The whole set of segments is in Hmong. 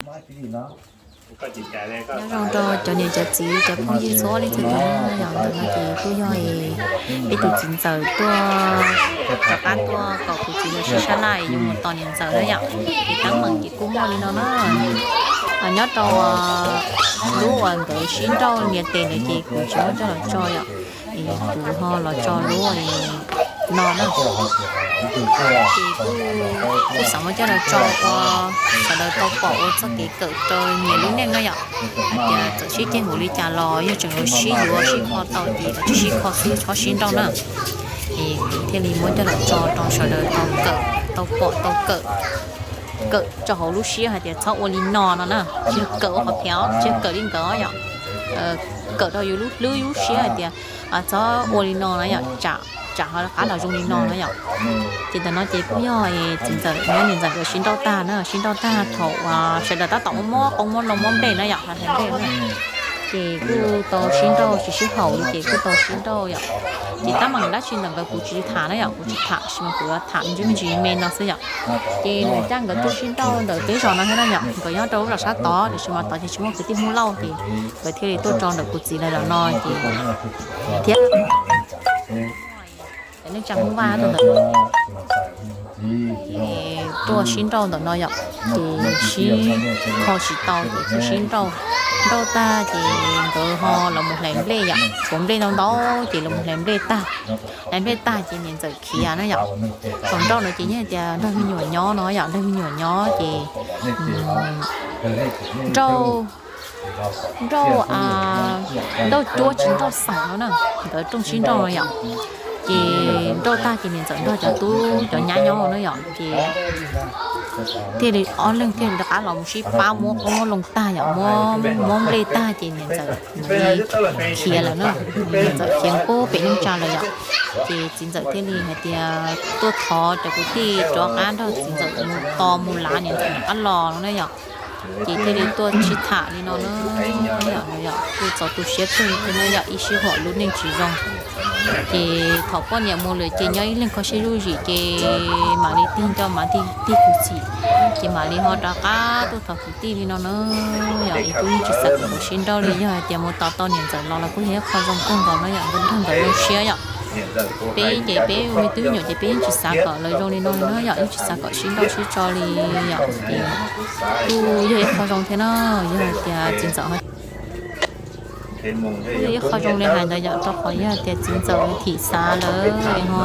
Nyob zoo rau cov niam cov txiv cov phooj ywg txhua leej txhua tus na, yog ntawm no ces kuj yog peb tus txiv ntxawm tuaj rov qab tuaj kom kuv txiv los sib sab laj yuav mus tos niam ntxawm na yom. Ces teeb meem ces kuj muaj li no na. Nyob rau lub uas nkawd sib nrauj nias tes ntawd ces kuv tsis muab coj los tso yom. Es kuv ho los tso lub no na. Ces kuj xav muab coj los tso ua sawv daws tau pom ua txoj kev kawm rau nyias lub neej na yom. Hais tias txawm sib ceg npaum li cas los yog tseem yuav sib yuav sib kho tau ces tsis sib kho xwb txhob sib nrauj na. Es kuv thiaj li muab coj los tso rau sawv daws tau kawm, tau pom tau kawm, kawm rau hauv lub siab hais tias txhob ua li no no na. Tsis yog kawm ua qhov phem, tsis yog kawm li nkawd yom. Kawm rau yus lub hlwb lub siab hais tias txhob ua li no na yom, tsam ho rov qab los zoo li no na yom. Ces ntawm no ces kuj yog txiv ntxawm nyob niam ntxawm nkawd sib nrauj tag na, sib nrauj tag thaum uas sawv daws tab tom muab qoob muab loo muab nplej na yom, hais nplej na. Ces kuj tau sib nrauj tsis sib haum li ces kuj tau sib nrauj yom. Ces teeb meem dab tsi ntawm nkawd kuv tsis tham na yom, kuv tsis tham sis mas kuv yuav tham me ntsis me ntsis me no xwb yom. Ces lawv caj nkawd tuaj sib nrauj ntawm peb zos no thiab na yom, nkawd nyob rau lub zos sab tod tiam sis mas tod ces tsis muaj kwv tij Hmoob Lauj ces nkawd thiaj li tuaj tso ntawm kuv txiv lawv zos no ces thiab neej tsa Hmoob Vaj tuaj ntawm no ces tuaj sib nrauj ntawm no yom. Ces sib kho tsis tau ces thiaj sib nrauj, nrauj tag ces nkawd ho los mus hlais nplej yom, tshuav nplej ntau ntau ces los mus hlais nplej tag. Hlais nplej tag ces niam ntxawm khiav na yom. Thaum nrauj no ces yeej tias nrauj me nyuam nyob no yom, nrauj me nyuam nyob ces nrauj, nrauj, nrauj cuab tsis nrauj xeem no na, nkawd rooj sib nrauj no yom. Ces nrauj tag ces niam ntxawm nrog cov tub cov nyab nyob na yom, ces thiaj li ob leeg thiaj li rov qab los mus sib pab muab qoob muab loo tag yom, muab, muab nplej tag ces niam ntxawm li khiav lawm na, niam ntxawm khiav puag pem neej tsa lawm yom. Ces txiv ntxawm thiaj li hais tias tuaj thov cov kwv tij rov qab nrog txiv ntxawm mus tos mus lav niam ntxawm rov qab los no na yom. Ces thiaj li tuaj sib tham li no na yom, no yom kuj txaus tu siab kawg li no yom, ib sij huam lub neej tsis zoo. Ces thaum poj niam mus lawm ces nyob ib leeg kho siab zuj zus ces mam li tig nco mam tig tig kwv txhim, ces mam li ho rov qab tuaj thov kwv tij li no na yom. Es kuj yeej tsis xav kom nkawd sib nrauj li, yog hais tias mus tos tau niam ntxawm los los kuj yog ib qho zoo kawg nkaus no yom, nkawd nrog nkawd zoo siab yom. Peb ces peb ua me tub me nyuam ces peb yeej tsis xav kom lawv zoo li no li na yom, yeej tsis xav kom sib nrauj sib tso li yom. Ces kuj yog ib qho zoo thiab na, yog hais tias txiv ntxawm ho yog ib qho zoo li hais ntawd yom, rau qhov yog hais tias txiv ntxawm thim xav lawm ho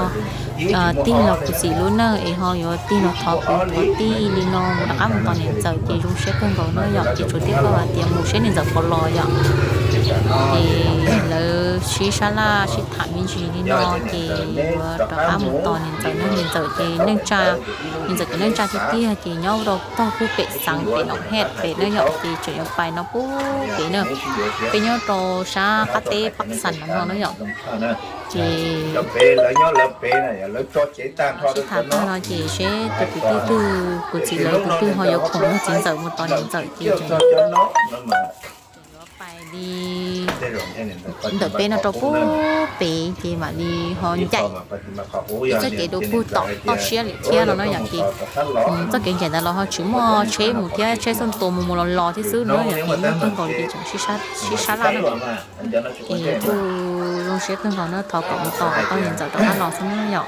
tig los kuv txiv lub neej es ho yuav tig los thov kuv thov tij li no mus rov qab mus tos niam ntxawm ces zoo siab kawg nkaus na yom. Ces tsuas tias koj hais tias mus seb niam ntxawm puas los yom. Ces lawv sib sab laj sib tham me ntsis li no ces yuav rov qab mus tos niam ntxawm na. Niam ntxawm ces neej tsa, niam ntxawm ces neej tsa tiag tiag ces nyob rau tog puag pem xeev pem Noom Hej pem na yom, ces tseem yuav pais no puag pem na. Peb nyob rau sab qab teb Paj Xas no no na yom. Ces sib tham tag no ces seb tus kwv tij twg, kuv txiv lawv tus twg ho yuav khoom nrog txiv ntxawm mus tos niam ntxawm ces tseem yuav pais li ntawm peb no rau puag pem ces mam li ho ncaim ib txoj kev rau puag tom toj siab lawm thiab no na yom. Ces txoj kev ncaim ntawd los ho tsis muaj tsheb mus thiab, tsheb xoj tua mus mus los los thiab xwb no yom. Ces nyob kawg nkaus ces tseem sib sab laj na. Es kuj zoo siab kawg nkaus na, thov kom mus tos kom tau niam ntxawm rov qab los xwb na yom.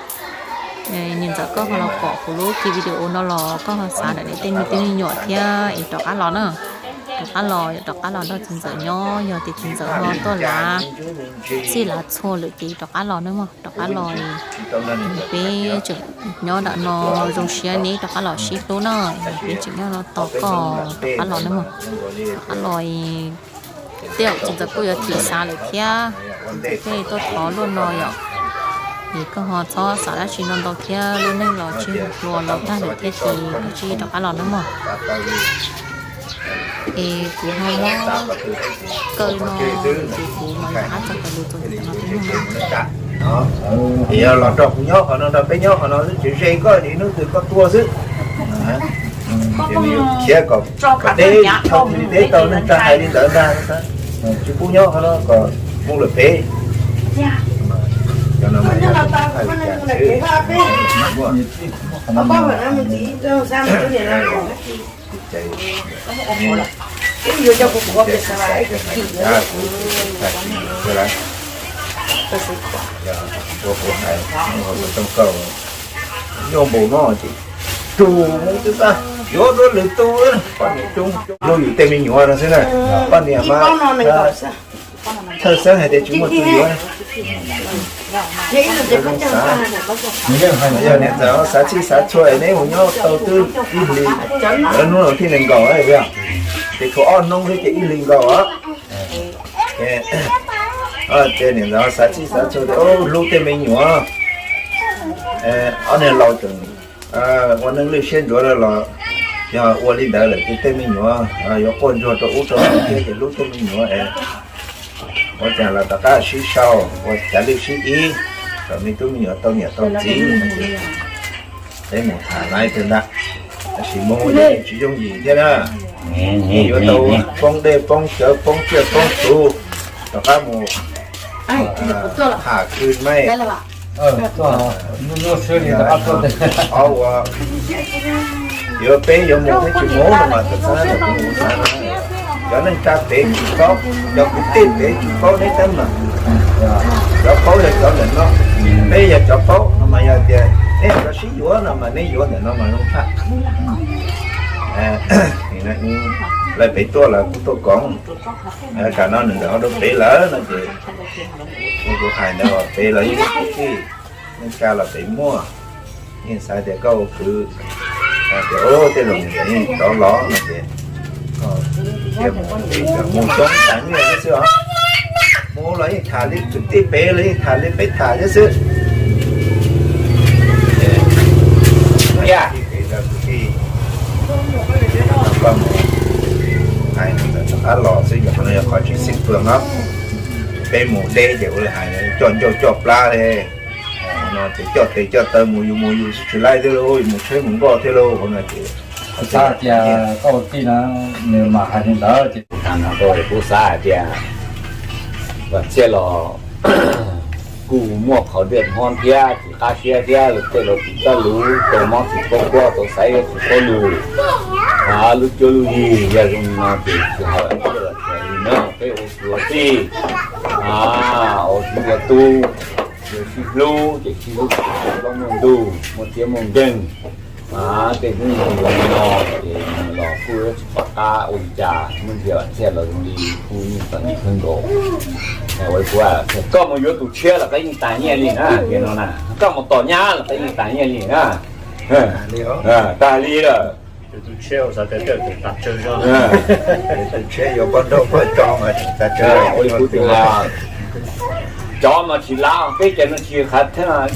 Niam ntxawm koj ho los pom kuv lub ki video no los koj ho xav ntawm nej tej me tub me nyuam thiab es rov qab los na. Rov qab los, rov qab los nrog txiv ntxawm nyob, yog tias txiv ntxawm ho tuaj lav txhij lav txhua lawm ces rov qab los na mog, rov qab los. Peb tseem nyob nram no zoo siab neb rov qab los sib hlub na, peb tseem nyob no tos koj rov qab los na mog. Rov qab los tej zaum txiv ntxawm kuj yuav thim xav lawm thiab, txiv ntxawm thiaj tuaj thov luaj no yom. Es koj ho txhob xav dab tsi no ntau thiab, lub neej los tsis hluas laus tag lawm thiab ces koj cia li rov qab los na mog. Es kuv ho muab kaw no ces kuv mam rov qab txog kom lus txuas ntxiv no thiab mog. Yog los nrog kuv nyob qhov no, nrog peb nyob qhov no xwb, tseem ze koj li hnub twg koj tuag xwb. Khiav kom deb, thaum twg deb tau neeg tsa hais li ntawd ntag, tsis pub nyob qhov no kom mus lawm pem. Cov no mas yog hais li cas xwb. Ces ua kuv hais, ua kauj nyuaj npaum no ces tug mus twb tag, yuav rau lwm tus, poj niam coob coob hlub yus tej me nyuam no xwb na. Poj niam mas thawj xeeb hais tias tsis muaj tus yuav. Yog niam ntxawm xav txhij xav txhua es neb mus nyob tau twb ib hlis, lawv hnub no thib nees nkaum, ces khuv ob hnub xwb ces ib hlis nkaus os. Ces niam ntxawm xav txhij xav txhua tias hlub tej me nyuam, ob niag laus tseem ua neej lwj siab ntsuav los yog ua li ntawd lawm ces tej me nyuam yuav quaj ntsuag rau ub rau no thiab ces hlub tej me nyuam es ua cas los rov qab sib sau ua cav lwj sib ib kom me tub me nyuam tau niam tau txiv. Peb mus tham laiv kawg ntag, tab sis mus yeej tsis yooj yim thiab na. Yeej yuav tau poob dej poob cawv poob tsiaj poob txhu rov qab mus tham khw maij. Qhov uas yuav peb yuav mus thiab tsis mus no mas txhua txhua tus mus xav no, cov neej tsa pem tsis paub, cov kwv tij pem tsis paub neb teeb meem. Cov paub yog cov ntawm no, peb yog cov paub no mas yog tias neb cov sib yuav no mas neb yuav ntawm no mas zoo tshaj. Lawv pem tuaj lawv kuj tuaj koom, tam no nws ntawm ho rau pem lawm no ces kuv hais ntawd pem los yeej tsis txij, neej tsa los pem muaj. Yeej xav tias koj ua kwv, tias tej zaum nws yeej rov los no ces mus coob tas nyiaj xwb os. Mus los yeej tham li kwv tij pem los yeej tham li peb tham thiab xwb. Koj mus hais rov qab los xwb, yog qhov no yog qhov tsis xij pwg no. Peb mus deb ces ua li hais coj ncauj coj plab li no ces coj tes coj taw mus yus mus yus xwb tsis laib thiab lauj, yus mus tsheb mus nkoj thiab lauj no ces xav tias koj ua tij no nws mam hais li ntawd ces kuv xav hais tias Vam Txhiaj los kuj muaj qhov ntiaj hmob thiab tsis qab siab thiab, tej laus tsis txawj lus, tau mob tsis paub kuab, tau xaiv tsis paub lus, lub cuab lub yig yog zoo li no ces tsis hais Vam Txhiaj los tsis hais li na, peb ua txiv ua tij, ua txiv ua tub, yog sib hlub ces sib hlub, muaj plaub muaj ntug, muaj txiab muaj nkeeg. Tej hnub zoo li no ces los kuj tsis pom qab ua li cas, muaj ntsia Vam Txhiaj los zoo li kuj nyuj txom nyem kawg nkaus. Ua li kuv, koj mus yuav tus tshiab los koj yeej tas nyiaj li na, tias no na, koj mus tom nyab los koj yeej tas nyiaj li na. Tag li lawm. Ua li kuv tias cov mas tsis lav, peb cov no tsis qhav theeb,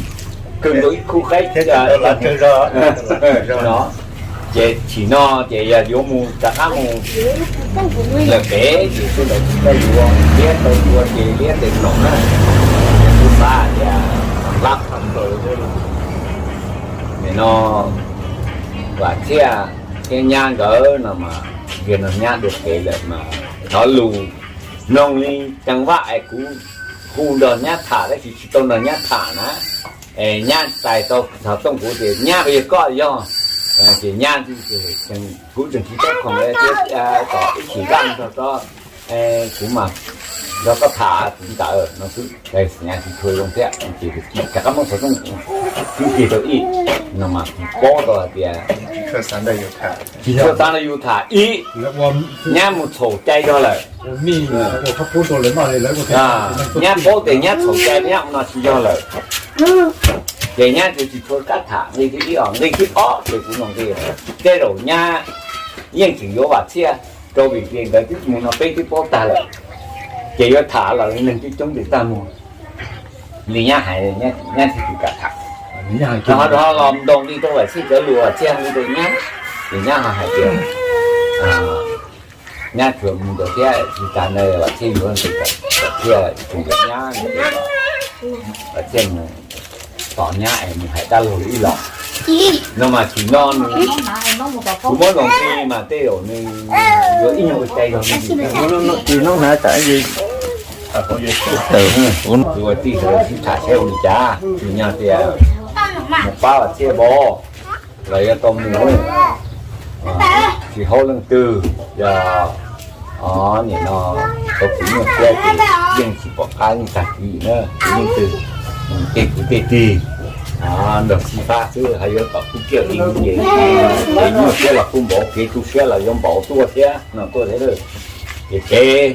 kawg nkaus ib khub qaib no. Ces tsim no ces yog yuav mus rov qab mus lawm pem ces sawv daws tsis tau yuav, liab tau yuav ces liab tes mlom na. Kuv xav tias lab nim no Vam Txhiaj thiab nyab nkawd no mas, yog no nyab dua kev lawm mas thov lus mloog li Ceev Vaj es kuv hu nrog nyab tham tab sis tsis tau nrog nyab tham na. Es nyab txais tau xov tooj kuv tias nyab, yog koj yog, ces nyab, kuv tseem tsis tau khoom thiab, kom ib chim Vaj nrog koj, kuv mam nrog koj tham ntawd no xwb, nyab tsis tshua zoo thiab ces rov qab muab xov tooj kwv tig rau ib no mas kuv paub tau hais tias tsis tshua xav nrog yus tham ib, nyab mus txhaum cai zog lawm. Nyab paub tias nyab txhaum cai, nyab no tsis yog lawm. Ces nyab ces tsis tshua kab tham nqi thib ib os, nqi thib ob ces kuv nug nqi, tej zaum nyab yeej tseem yuav Vam Txhiaj, rau vim tias nkawd twb mus no peb twb paub tag lawm. Ces yuav tham los neeg twb coob li tag mus. Li nyab hais, nyab thiaj tsis kam tham. Ho los ntaus nqi rau Vam Txhiaj cov lus, Vam Txhiaj nqi rau nyab, ces nyab ho hais tias nyab tsuas mus ntawd thiab, tsis tas ntawd Vam Txhiaj yuav, Vam Txhiaj tsis yuav nyab, Vam Txhiaj mus tos nyab es mus hais dab laug ib los. No mas tsis no nws, kuv muab ntaus nqi mas tej zaum nws yuav ib nyuag ua cai zog. Ua tij sawv daws sib tham saib ua li cas, tsis nyog tias mus pab Vam Txhiaj pov los yuav tau mus. Tsis haub leej twg, yog nim no tau kuv nyuaj siab ces yeej tsis pom qab yeej tag kis na. Kuv leej twg, tej kwv tej tij, nrog xib fab xwb, hais yuav tom kuj kiaj li ces, ces nyuaj siab los kuj npaum, kev tu siab los yuav npaum tuaj thiab no tuaj thiab. Ces pem,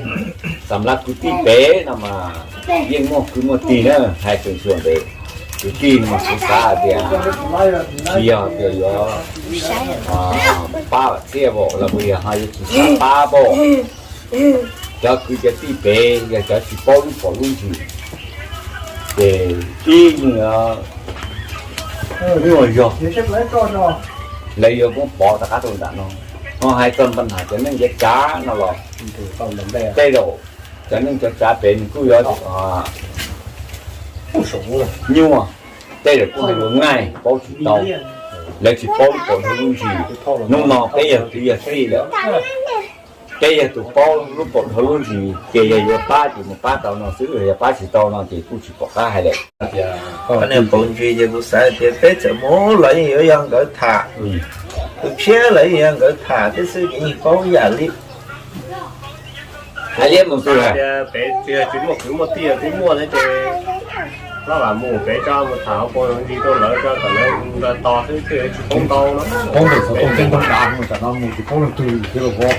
xam lav kwv tij pem no mas yeej muaj kwv muaj tij na, hais tseem xyuas ntawd. Kwv tij mas kuv xav hais tias tsis yog tias yuav pab Vam Txhiaj npaum los puas yog ho yuav tsis xav pab npaum. Cov kwv cov tij pem yog cov tsis paub lub paum lub ntsis, ces ib nyuag zog lawv yuav muab pov rov qab rau nram no. Ho hais txog npa nham cov neej cov tsav no los, tej zaum cov neej cov tsav pem nws kuj yuav nyuaj, tej zaum kuj hais lus ngaij paub tsis tau, lawv tsis paub lub paum lub ntsis. Hnub no peb yog kwv yog tij lawm, peb yog tus paub lub paum dhau lub ntsis, ces yog yuav pab ces mus pab tau no xwb, yog pab tsis tau no ces kuj tsis pom qab hais lawm. Qhov niag paum ntsis ces kuv xav tias peb txawm mus los yeej yuav yog nkawd tham, tus tshiab los yeej yog nkawd tham thiab xwb, ces yeej paub ib yam li. Hais liab mus xwb. Peb tsis muaj kwv muaj tij, twb muaj thiab ces, no lam mus pem tso, mus tham hauv paus ntsis rau lawv tso, kom lawv nrog tos xwb, twb tsis poob ntau no. Poob ntawm xov tooj teb ntoo dav mus, tam no mus tsis poob leej twg li thiab los.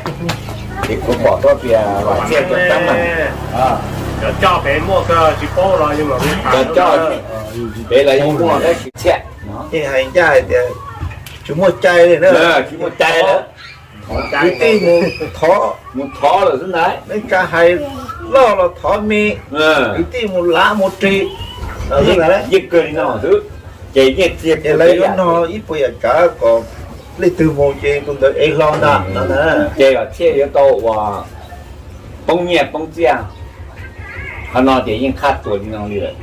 Ces kuv pom tau tias Vam Txhiaj cov teeb mas, cov coj pem muaj kawg, tsis paub los yeej los cov coj pem los yeej muaj tab sis Txhiaj yeej hais ncaj hais tias tsis muaj cai li na, tsis muaj cai lawm. Kwv tij mus thov, mus thov lawm xwb ntag, neej tsa hais loj los thov me, kwv tij mus lav mus ris, yeej kawg li no xwb. Ces yeej txiag, ces lawv yuav nug ib puas yam tsav kom leej twg mus ces tus ntawd ev hlo ntag no na. Ces Vam Txhiaj yuav tau uas poob nyiaj poob txiaj, qhov no ces yeej qhaj tuas li no li lawm.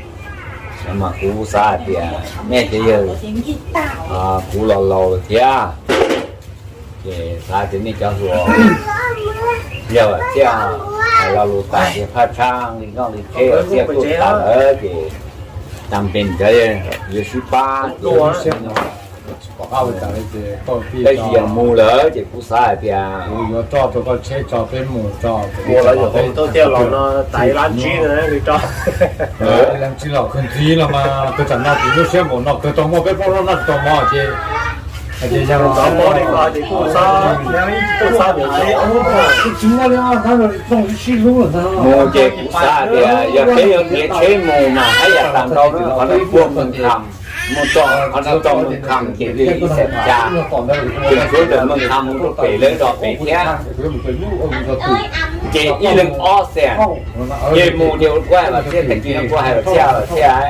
Mas kuv xav hais tias nej cov yawg, kuv los laus lawm thiab, ces xav tias nej cov hluas, yog Vam Txhiaj hais lo lus tas ces phaj tshaj li noj li tsheb, Vam Txhiaj tuaj tas lawm ces tam pem cov yuav sib pab ces tab sis yog mus lawm ces kuv xav hais tias kuv yuav coj tau koj tsheb tso peb mus tso, ua lawv yuav tau tiaj los no tas ib lab tsib no li tso. Ib lab tsib los kawg ntxiv los mas kawg tsam no kuv lub siab npaum no kawg tau muaj peb plaub lub noj tsis tau mov ces, ces yog tau mov li ko ces kuj txhob, kuj txhob, kuj tsis muaj li, tab sis sib hlub lawm ntag. Mus ces kuv xav hais tias yog peb yuav ntiav tsheb mus mas haj yam tas ntau qhov no puag Moos Kham, mus txog qhov no txog Moos Kham ces li ib xees xya, ces tshuav ntawm Moos Kham mus rau pem lawv zos pem thiab, ces ib leeg ob xees. Ces mus ces ua kuv hais Vam Txhiaj, tag kis no kuv hais Vam Txhiaj, Vam Txhiaj,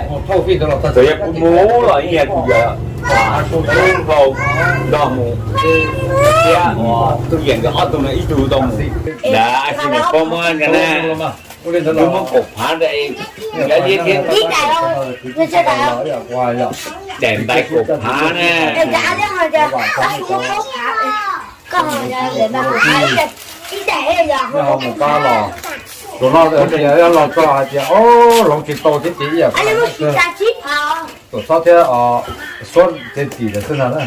txawm yog kuv mus los yeej yog tus yawm hlau nrog mus thiab, tus yawm nkawd ob tug no ib tug tau mus. Ntawd sis mas pab muab na, kuv muab kaum phav ntawd, yog li thiab, daim ntais kaum phav na. Mus pab los, tus no tias los txog hais tias, o, hloov tsis tau thiab ces ib yam tuam txhob thiab, o, suab ces tim lawm xwb ntag na.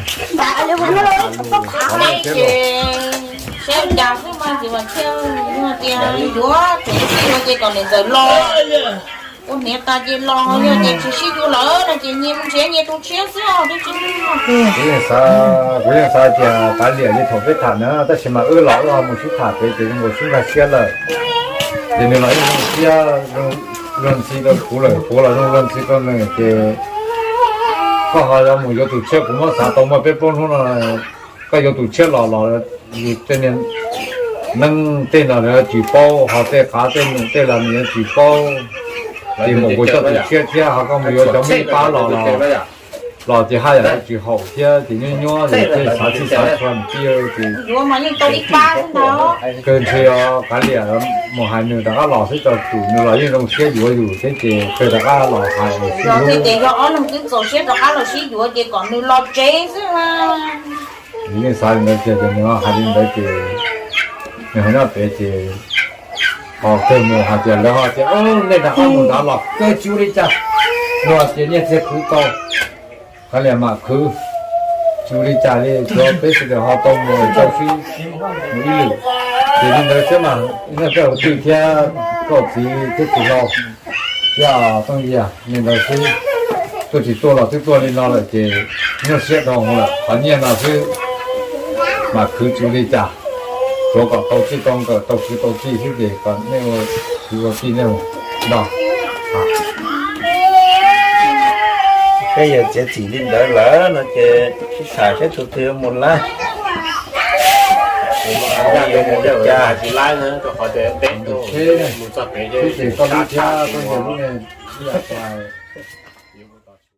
Seb cas xwb mas tsis mas thiaj tias yuav tseem txij no ces kom niam ntxawm los, ua hniav tas ces los, yog tias tsis sib yuav lawm no ces nyias mus nrhiav nyias tus tshiab xwb os. Kuv yeej xav, kuv yeej xav tias kav liam li thaum peb tham na, tab sis mas wb los wb ho mus sib tham pem ces zoo nkaus sib nkag siab lawm. Ces nws los yeej zoo siab, zoo ntxhi rau kuv lawm, kuv los zoo zoo ntxhi rau nws ces koj ho yuav mus yuav tus tshiab, kuv muab xav tau muaj peb plaub hnub no, koj yuav tus tshiab los los yus tej niag neeb tej no nws yuav tsis paub, ho tej qav tej num tej los nws yuav tsis paub. Ces mus kuv coj tus tshiab thiab ho koj mus yuav cov muaj ib pab los los, los ces haj yam tsis haum thiab ces nyuaj nyuaj ces thiaj xav txhij xav txhua mus tij ces kawg ntshe kav liam mus hais nws rov qab los xwb, tso tsum nws los yeej zoo siab yuav yus thiab ces kawg rov qab los hais nws xwb. Ces yog ob leeg twb txaus siab rov qab los sib yuav ces kom nws los tsev xwb. Nws yeej xav li ntawd tiag ces nws hais li ntawd ces nws ho nyob pem ces ho kawg mus hais tias lawv ho tias nej rov qab mus nrad los kawg tsis ua li cas, luag tias nyiaj txiag khwv tau, kav liam mam khwv. Yus li cas li, tsuav peb sawv daws ho tau mus tau sib mus ib lwm. Ces li ntawd xwb mas, ib leeg koj ua tij thiab koj txiv thiab txiv hlob thiab Tooj Yias li ntawd xwb. Tuaj tsis tuaj los twb tuaj li no lawm ces nyuaj siab dhau lawm, qhov nyiaj no xwb mas khwv tsis li cas, tsuav kom tau txij tau nkawm tau kwv tau tij xwb ces kom nej ua kwv ua tij nej mus nrog. Peb yawg txiav txim li ntawd lawm no ces sib tham saib tus twg mus lawm. Yuav mus li cas? Tsis laib na, rau qhov tias peb mus txog pem ces koj lub thiab koj yawg lub ne, ib yam